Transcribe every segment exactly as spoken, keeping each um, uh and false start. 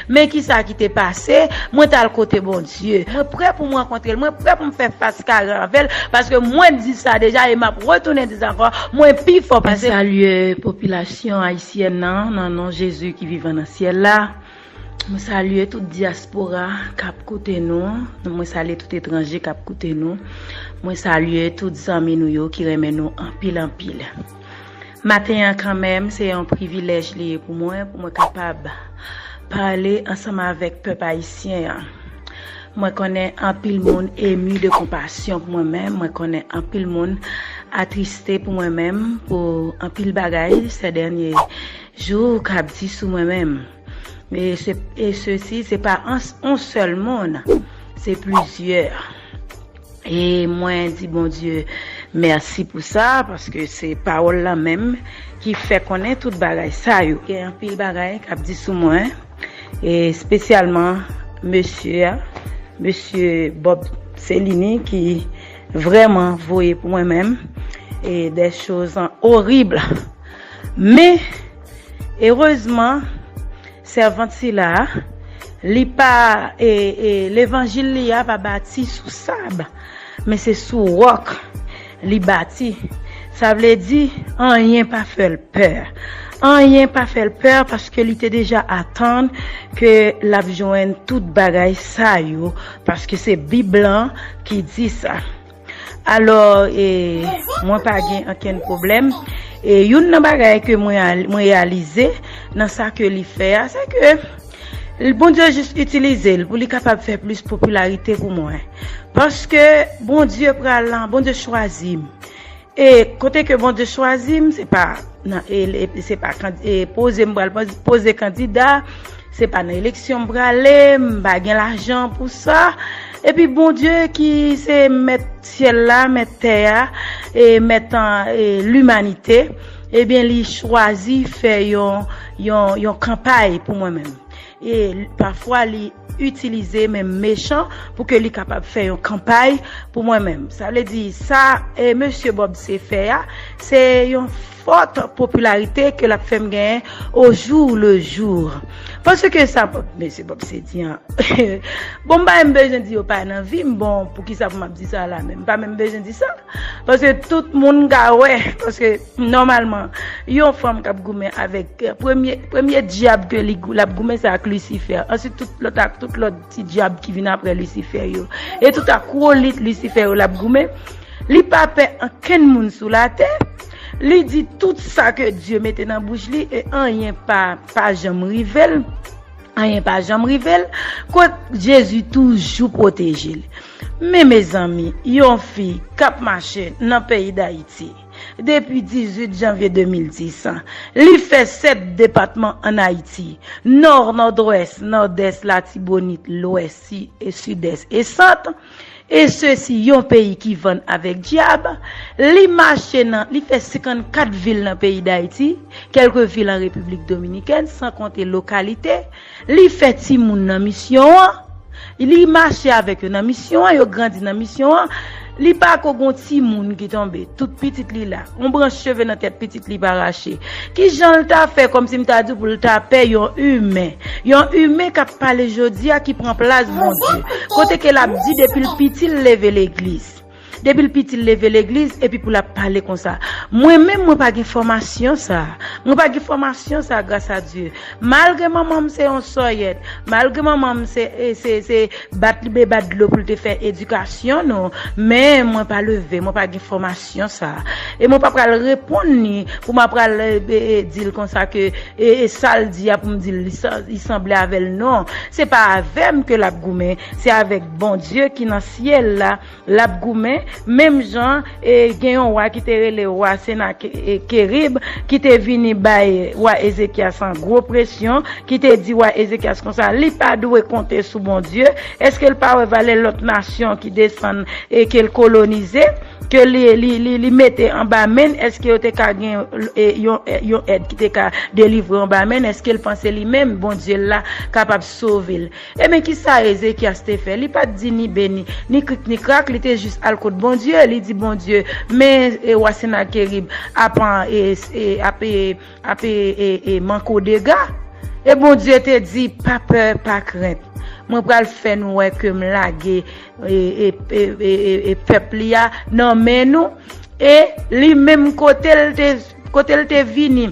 Men ki sa ki te pase, mwen t al kote Bondye. Mwen prè pou m rankontre l, mwen prè pou m fè fas kare avè l, paske mwen di sa deja e m ap retounen di sa ankò, mwen pi fò pase. Mwen salye popilasyon ayisyèn nan, nan non Jezi ki vivan nan syèl la. Mwen salye tout dyaspora k ap koute nou. Mwen salye tout etranje k ap koute nou. Mwen salye tout zanmi nou yo ki renmen nou anpil, anpil. Maten an kanmenm, se yon privilèj li ye pou mwen, pou mwen kapab pale ansanm avèk pèp ayisyen an. Mwen konnen anpil moun emi de konpasyon pou mwen menm. Mwen konnen anpil moun atriste pou mwen menm, pou anpil bagay sè dènye jou k ap di sou mwen menm. E se, e sesi, se pa an, on sèl moun, se plizyè. E mwen di Bondye mèsi pou sa, paske se pawòl la menm ki fè konnen tout bagay sa yo. Gen anpil bagay k ap di sou mwen, e espesyalman mesye a, mesye Bob Cellini ki vrèman voye pou mwen menm, e des choses horribles. Men, erezman, sèvant sila, li pa, e, e, levanjil li a pa bati sou sab, men se sou wòk li bati. Sa vle di, anyen pa fè l pè. Anyen pa fè l pè paske li te deja atann ke l ap jwenn tout bagay sa yo, paske se Bib lan ki di sa. Alò, e, mwen pa gen ankenn pwoblèm. E youn nan bagay ke mwen al-, mwen reyalize nan sa ke li fè a, se ke l-, Bondye jis itilize l pou li kapab fè plis popilarite pou mwen. Paske Bondye pral lan, Bondye chwazi m. E kote ke Bondye chwazi m, se pa nan, e, e, se pa kandi-, e, poze m pral poz-, poze kandida, se pa nan eleksyon m prale, m pa gen lajan pou sa. Epi Bondye ki se mèt syèl la, mèt tè a, e mèt an, e limanite, ebyen li chwazi fè yon, yon, yon kanpay pou mwen menm. E pafwa li itilize menm mechan pou ke li kapab fè yon kanpay pou mwen menm. Sa vle di sa, e mesye Bob se fè a, se yon fòt popilarite ke l ap fè m genyen au jour le jour. Paske sa, mesye Bob se di an. Bon, m pa menm bezwen di yo pa nan vi m, bon, poukisa pou m ap di sa la menm? M pa menm bezwen di sa. Paske tout moun ka wè, paske nòmalman, yon fanm k ap goumen avèk, eh, premye, premye dyab ke li gou-, l ap goumen, se ak Lisifè. Answit, tout lòt ak tout lòt ti dyab ki vin apre Lisifè yo. E tout akwolit Lisifè yo l ap goumen. Li pa pè ankenn moun sou latè. Li di tout sa ke Dye mete nan bouch li e anyen pa, pa janm rive l. Anyen pa janm rive l, kot Jezi toujou pwoteje l. Men mezanmi, yon fi k ap mache nan peyi Dayiti depi dizuit janvye de mil dis, li fè sèt depatman ann Ayiti, Nò, Nòdwès, Nòdès, Latibonit, Lwès, Sid e Sidès e Sant. E sesi yon peyi ki vann avèk dyab, li mache nan, li fè senkannkat vil nan peyi Dayiti, kèlke vil an Repiblik Dominikèn, san konte lokalite, li fè timoun nan misyon an, li mache avèk yo nan misyon an, yo grandi nan misyon an, li pa ko gon timoun ki tonbe, tout pitit li la. Yon branch cheve nan tèt pitit li pa rache. Ki jan l ta fè, kòmsi m ta di w, pou l ta pè yon imen? Yon imen k ap pale jodi a ki pran plas Bondye. Kote ke l ap di depi l piti l leve legliz. Depi l piti l leve legliz, epi pou l ap pale konsa. Mwen menm, mwen pa gen fòmasyon sa. Mwen pa gen fòmasyon sa, gras a Dye. Malgre manman m se yon sòyèt, malgre manman m se, e, se, se bat li be bat dlo pou l te fè edikasyon nou, men mwen pa leve, mwen pa gen fòmasyon sa. E mwen pa pral reponn li pou mwen pral, e, e, e, di l konsa ke, e, e, sa l di a pou m di l li sa-, li sanble avè l. Non, se pa avè m ke l ap goumen, se avèk Bondye ki nan syèl la l ap goumen. Menm jan, e, gen yon wa ki te rele wa Senakerib, ki te vini bay wa Ezekyas an gwo presyon, ki te di wa Ezekyas konsa, li pa dwe konte sou Bondye. Èske l pa wè valè lòt nasyon ki desann e ke l kolonize, ke li, li, li, li mete anba men l? Èske yo te ka gen, e, yon, e, yon èd ki te ka delivre anba men l? Èske l panse li menm, Bondye l la, kapab sove l? Ebyen, ki sa Ezekyas te fè? Li pa t di ni be ni, ni krik ni krak, li te jis al kot Bondye. Li di Bondye, men, e, wa Senakerib ap, e, e, ap, e, ap, e, e, e, manke w dega. E Bondye te di, pa pè, pa krent. Mwen pral fè nou wè ke m lage e, e, e, e, e, e pèp li a nan men nou. E li menm kote l te, kote l te vini,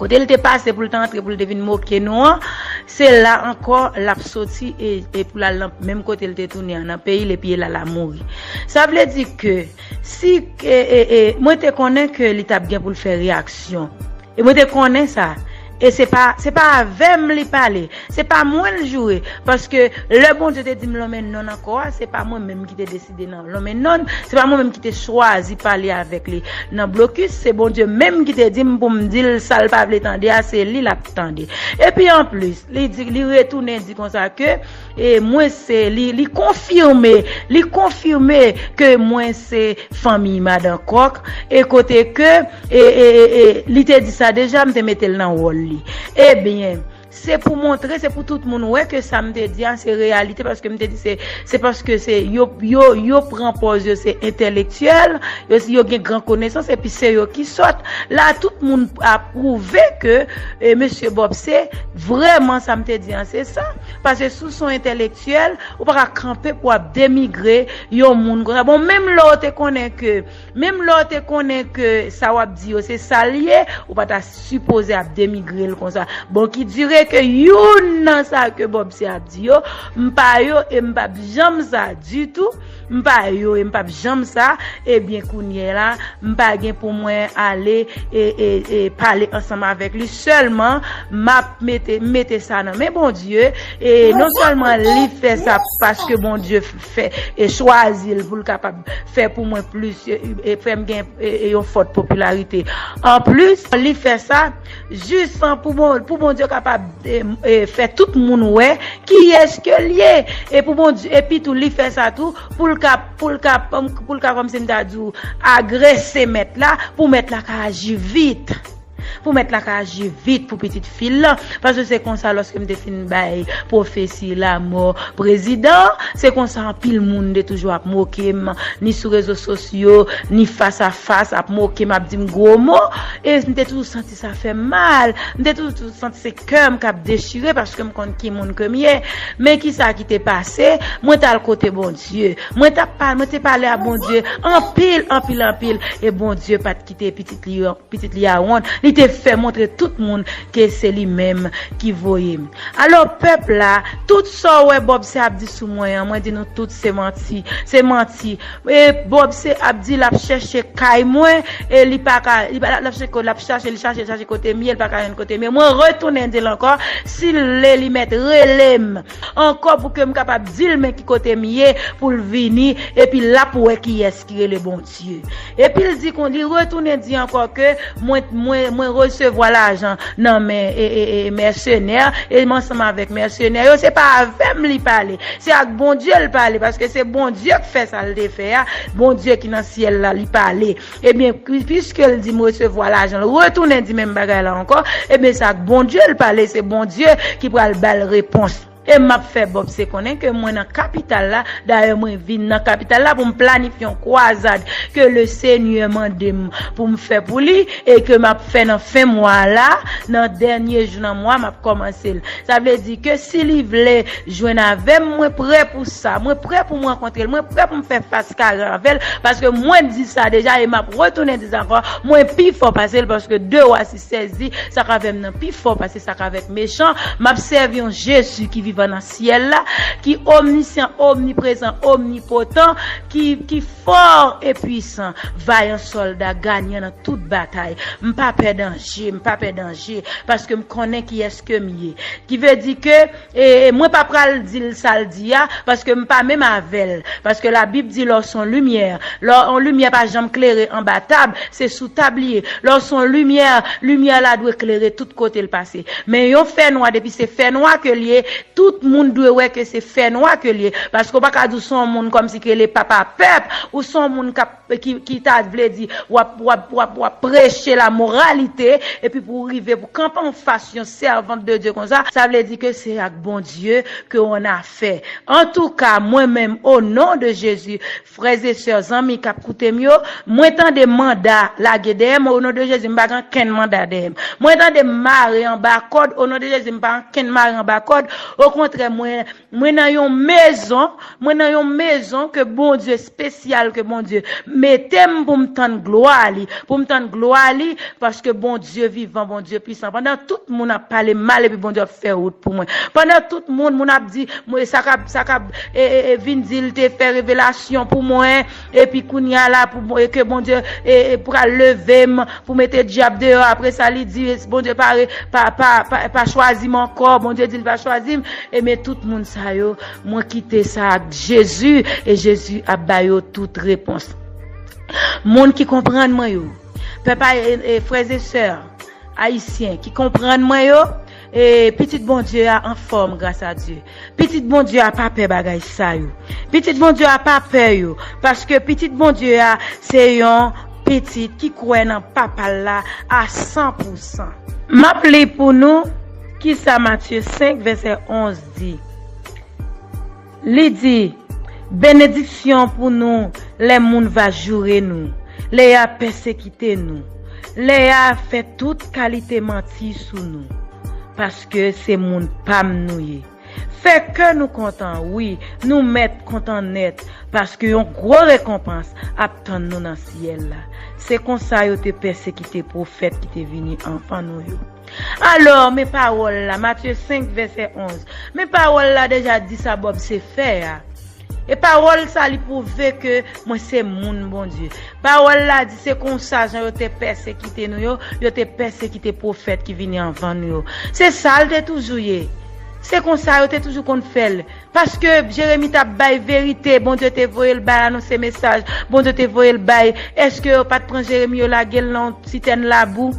kote l te pase pou l te antre, pou l te vin moke nou an, se la ankò l ap soti e, e pou l al nan menm kote l te tounen an, nan peyi l, epi e la l a mouri. Sa vle di ke si e, e, e, mwen te konnen ke li t ap gen pou l fè reyaksyon. E mwen te konnen sa. E se pa, se pa avè m li pale. Se pa mwen l joure. Paske lè Bondye te di m lonmen nonn ankò a, se pa mwen menm ki te deside nan lonmen nonn. Se pa mwen menm ki te chwazi pale avèk li nan blokis. Se Bondye menm ki te di m pou m di l sa l pa vle tande a, se li l ap tande. Epi anplis, li di, li retounen di konsa ke e mwen se li, li konfime, li konfime ke mwen se fanmi Madan Kòk, e kote ke e, e, e, e, li te di sa deja, m te mete l nan wòl li. Ebyen, se pou montre, se pou tout moun wè ke sa m te di a se reyalite, paske m te di se, se paske se yo, yo, yo pran pòz yo se entèlektyèl, yo, yo gen gran konesans, epi se yo ki sòt. La, tout moun apwouve ke e, mesye Bob se vrèman sa m te di an, se sa. Paske si w se yon entèlektyèl, ou pa ka kanpe pou w ap denigre yon moun konsa. Bon, menm lè w te konnen ke, menm lè w te konnen ke sa w ap di yo se sa l ye, ou pa ta sipoze ap denigre l konsa. Bon, ki dire ke youn nan sa ke Bob se ap di yo, m pa yo e m p ap janm sa ditou. M pa yo e m p ap janm sa, ebyen kounye a la, m pa gen pou mwen ale e, e, e pale ansanm avèk li. Sèlman, m ap mete, mete sa nan men Bondye. E non sèlman li fè sa paske Bondye fè e chwazi l pou l kapab fè pou mwen plis e, e fè m gen e, e yon fòt popilarite. Anplis, li fè sa jis pou bon, pou Bondye kapab e, e, fè tout moun wè kiyès ke l ye. E pou Bondye, epi tou, li fè sa tou pou l ka, pou l ka, pou l ka, kòmsi m ta di w, agrese mèt la, pou mèt la ka aji vit. Pou mèt la ka aji vit pou pitit fi l lan. Paske se konsa, lòske m te fin bay pwofesi lanmò prezidan, se konsa anpil moun te toujou ap moke m, ni sou rezo sosyo, ni fas a fas, ap moke m, ap di m gwo mo. E m te toujou santi sa fè m mal. M te toujou santi se kè m k ap dechire paske m konn ki moun ke m ye. Men ki sa ki te pase? Mwen t al kote Bondye. Mwen t ap pale, mwen te pale a Bondye anpil, anpil, anpil. E Bondye pa t kite pitit li yo, pitit li a wont. Li te fè montre tout moun ke se li menm ki voye m. Alò, pèp la, tout sa w wè Bob se ap di sou mwen an, mwen di nou tout se manti. Se manti. E Bob se ap di l ap chèche kay mwen, e li pa ka, li pa, l ap chèche, l ap chache, li chache, chache kote m ye, li pa ka jwenn kote m ye. Mwen retounen di l ankò, si l vle, li mèt rele m ankò pou ke m kapab di l men ki kote m ye, pou l vini, epi l ap wè kiyès ki rele Bondye. Epi l di kon, li retounen di ankò ke mwen, mwen, mwen resevwa lajan nan men e, e, e, mèsenè, e m ansanm avèk mèsenè yo, se pa avè m li pale, se ak Bondye l pale, paske se Bondye k fè sa l te fè a, Bondye ki nan syèl la, li pale. Ebyen, pi-, piske l di m resevwa lajan, l retounen di menm bagay la ankò, ebyen, se ak Bondye l pale, se Bondye ki pral ba l repons. E m ap fè Bob se konnen ke mwen nan kapital la, dayè mwen vin nan kapital la pou m planifye yon kwazad ke le Senyè mande m pou m fè pou li, e ke m ap fè nan fen mwa la, nan dènye jou nan mwa, m ap kòmanse l. Sa vle di ke si li vle jwenn avè m, mwen prè pou sa. Mwen prè pou m rankontre l. Mwen prè pou m fè fas kare avè l. Paske mwen di sa deja e m ap retounen di sa ankò. Mwen pi fò pase l paske de wa sis sèz di, sa k avè m nan pi fò pase sa k avèk mechan. M ap sèvi yon Jezi ki vivan nan syèl la, ki omnisyan, omniprezan, omnipotan, ki, ki fò e pwisan, vayan sòlda, ganyan nan tout batay. M pa pè danje, m pa pè danje, paske m konnen kiyès ke m ye. Ki vle di ke, e, e, mwen pa pral di l sa l di a, paske m pa menm avè l. Paske Labib di lè w se yon limyè, lè w, yon limyè pa janm klere anba tab, se sou tab li ye. Lè w se yon limyè, limyè la dwe klere tout kote l pase. Men yon fènwa, depi se fènwa ke l ye, Tout moun dwe wè ke se fènwa ke l ye. Paske w pa ka di w se yon moun kòmsi ke le papa pèp, ou se yon moun k ap, ki, ki ta vle di w ap, w ap, w ap, w ap preche lamoralite, epi pou w rive pou kanpe anfas yon sèvant de Dye konsa, sa vle di ke se ak Bondye ke w an afè. Antouka, mwen menm, o non de Jezi, frè e sè, zanmi k ap koute m yo, mwen tande manda lage dèyè m, o non de Jezi, m pa gen ankenn manda dèyè m. Mwen tande m mare anba kòd, o non de Jezi, m pa ankenn mare anba kòd. Okontrè, mwen, mwen nan yon mezon, mwen nan yon mezon ke Bondye espesyal, ke Bondye mete m pou m tann glwa li, pou m tann glwa li, paske Bondye vivan, Bondye pwisan. Pandan tout moun ap pale m mal, epi Bondye ap fè wout pou mwen. Pandan tout moun, moun ap di, mwen, sa k ap, sa k ap, e, e, e, vin di l te fè revelasyon pou mwen, epi kounye a la, pou, e, ke Bondye, e, e, pral leve m, pou mete dyab deyò, apre sa, li di, Bondye pa, re- pa, pa, pa, pa chwazi m ankò, Bondye di l pa chwazi m, e men tout moun sa yo, mwen kite sa ak Jezi, e Jezi ap ba yo tout repons. Moun ki konprann mwen yo, pèp a, e, e, frè e sè ayisyen ki konprann mwen yo, e pitit Bondye a anfòm, gras a Dye. Pitit Bondye a pa pè bagay sa yo. Pitit Bondye a pa pè yo, paske pitit Bondye a se yon pitit ki kwè nan papa l la a san pou san. M ap li pou nou kisa Matye senk, vèsè onz di. Li di, Benediksyon pou nou lè moun va joure nou, lè y a pèsekite nou, lè y a fè tout kalite manti sou nou, paske se moun pa m nou ye. Fè kè nou kontan, wi, nou mèt kontan nèt, paske yon gwo rekonpans ap tann nou nan syèl la. Se konsa yo te pèsekite pwofèt ki te vini anvan nou yo. Alò, men pawòl la, Matye senk, vèsè onz. Men pawòl la deja di sa Bòb se fè a. E pawòl sa li pwouve ke mwen se moun Bondye. Pawòl la di se konsa jan yo te pèsekite nou yo, yo te pèsekite pwofèt ki vini anvan nou yo. Se sa l te toujou ye. Se konsa yo te toujou konn fè l. Paske Jeremi t ap bay verite, Bondye te voye l bay anonse mesaj, Bondye te voye l bay. Èske yo pa t pran Jeremi yo lage l nan yon sitèn labou?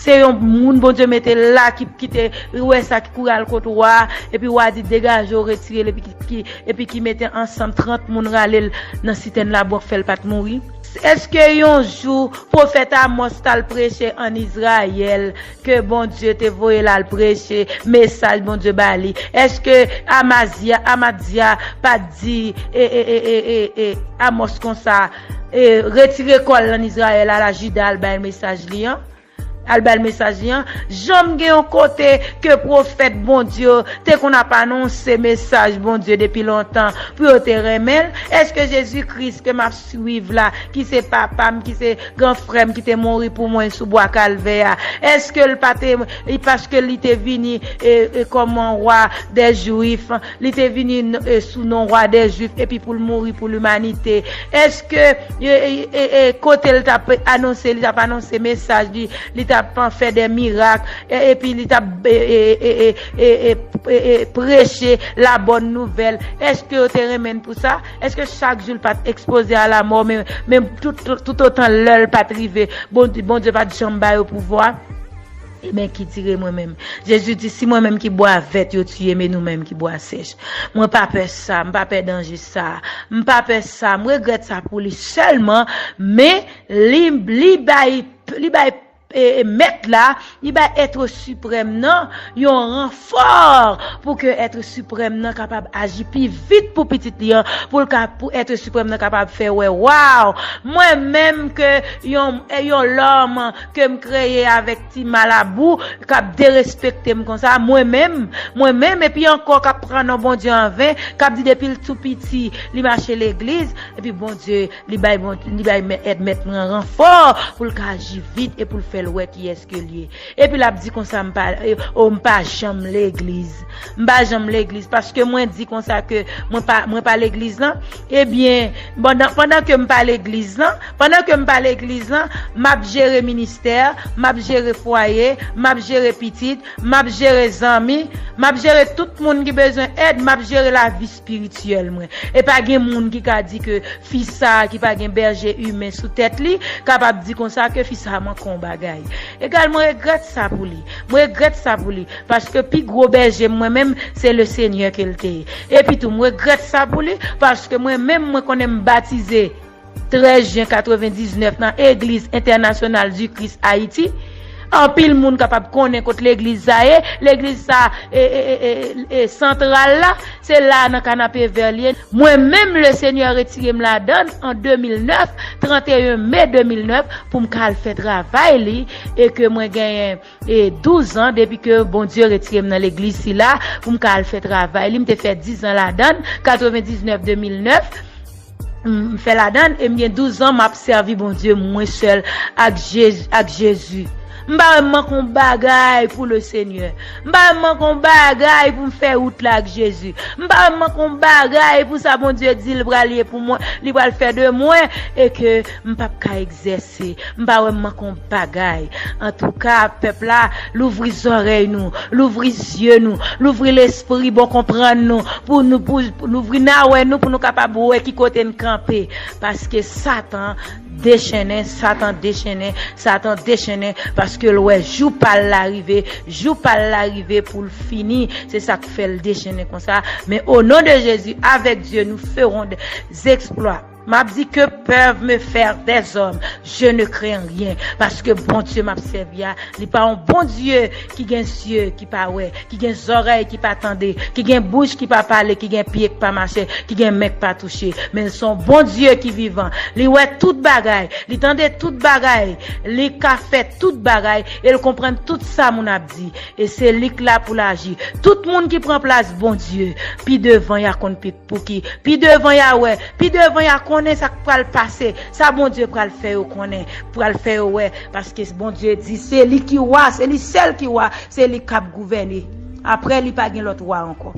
Se yon moun Bondye mete la ki, ki te wè sa ki kouri al kot wa, epi wa di degaje w, retire l, epi ki, ki, epi ki mete ansanm trant moun rale l nan sitèn labou k fè l pa t mouri. Èske yon jou pwofèt Amòs t al preche ann Izrayèl, ke Bondye te voye l al preche mesaj Bondye ba li? Èske Amazya, Amadya pa t di e, e, e, e, e, e, Amòs konsa, e, retire kò l ann Izrayèl, al a Jida al bay mesaj li an? Al bay mesaj li an. Janm gen yon kote ke pwofèt Bondye yo te konn ap anonse mesaj Bondye depi lontan pou yo te renmen l? Èske Jezi Kris ke m ap swiv la, ki se papa m, ki se gran frè m, ki te mouri pou mwen sou bwa Kalvè a, èske l pa te, paske li te vini e, e, kòm yon wa dè Jwif, li te vini e, sou non wa dè Jwif, epi pou l mouri pou limanite? Èske e, e, e, e, kote l t ap anonse, li t ap anonse mesaj li, li t ap fè de mirak, e, epi li t ap e, e, e, e, e, e, e, e, preche la bòn nouvèl? Èske yo te renmen l pou sa? Èske chak jou l pa t ekspoze a lamò, men, men tout, tout, tout otan lè l pa t rive, Bondye, Bondye pa t janm ba yo pouvwa? Ebyen, ki dire mwen menm? Jezi di, si mwen menm ki bwa vèt yo tiye, men nou menm ki bwa sèch. Mwen pa pè sa, m pa pè danje sa, m pa pè sa, m regrèt sa pou li sèlman, men li, li bay, li bay e, e, mèt la, li bay èt siprèm nan yon ranfò pou ke èt siprèm nan kapab aji pi vit pou pitit li an, pou l ka, pou èt siprèm nan kapab fè wè, waw, mwen menm ke yon, e, yon lòm ke m kreye avèk ti malabou k ap derespekte m konsa, mwen menm, mwen menm, epi ankò k ap pran non Bondye an ven, k ap di depi l tou piti, li mache legliz, epi Bondye, li bay Bon-, li bay mè-, èd mèt mwen ranfò pou l ka aji vit e pou l fè l wè kiyès ke l ye. Epi l ap di konsa, m pa, e, o, m pa janm legliz. M pa janm legliz paske mwen di konsa ke mwen pa, mwen pa legliz lan. Ebyen, pandan, pandan ke m pa legliz lan, pandan ke m pa legliz lan, m ap jere ministè, m ap jere fwaye, m ap jere pitit, m ap jere zanmi, m ap jere tout moun ki bezwen èd, m ap jere lavi espirityèl mwen. E pa gen moun ki ka di ke fi sa a ki pa gen bèje imen sou tèt li, kapab di konsa ke fi sa a manke yon bagay. Egal, mwen regrèt sa pou li. Mwen regrèt sa pou li. Paske pi gwo bèje m mwen menm, se le Senyè ke l te ye. Epi tou, mwen regrèt sa pou li. Paske mwen menm, mwen konnen m batize trèz jen katrevendiznèf nan Eglise Internationale du Christ Haïti. Anpil moun kapab konnen kot legliz sa ye. Legliz sa, e, e, e, e, e, santral la, se la nan Kanapevè li ye. Mwen menm, le Senyè retire m ladan l an de mil nèf, trannteyen me de mil nèf, pou m ka al fè travay li, e ke mwen genyen, e, douz an depi ke Bondye retire m nan legliz sila, pou m ka al fè travay li. M te fè diz an ladan l, katrevendiznèf, de mil nèf, m fè ladan l, e m gen douz an m ap sèvi Bondye mwen sèl ak Jezi, ak Jezi. M pa wè m manke yon bagay pou le Senyè. M pa wè m manke yon bagay pou m fè wout la ak Jezi. M pa wè m manke yon bagay pou sa Bondye di l pral ye pou mwen, li pral fè de mwen, e ke m p ap ka egzèse. M pa wè m manke yon bagay. Antouka, pèp la, louvri zòrèy nou, louvri zye nou, louvri lespri bon konprann nou, pou nou, pou, pou louvri nawè nou, pou nou kapab wè ki kote n kanpe. Paske Satan dechennen, Satan dechennen, Satan dechennen, paske l wè jou pa l la rive, jou pa l la rive pou l fini. Se sa k fè l dechennen konsa. Men o non de Jezi, avèk Dye, nou ferons des exploits. M ap di: que peuvent me faire des hommes, je ne crains rien. Paske Bondye m ap sèvi a, li pa yon Bondye ki gen zye ki pa wè, ki gen zòrèy ki pa tande, ki gen bouch ki pa pale, ki gen pye ki pa mache, ki gen men ki pa touche. Men l se yon Bondye ki vivan. Li wè tout bagay, li tande tout bagay, li ka fè tout bagay, e l konprann tout sa moun ap di. E se li k la pou l aji. Tout moun ki pran plas Bondye, pi devan y a konn pi, pou ki, pi devan y a wè, pi devan y a konnen sa k pral pase, sa Bondye pral fè yo konnen, pral fè yo wè, paske Bondye di se li ki wa, se li sèl ki wa, se li k ap gouvène. Apre li pa gen lòt wa ankò.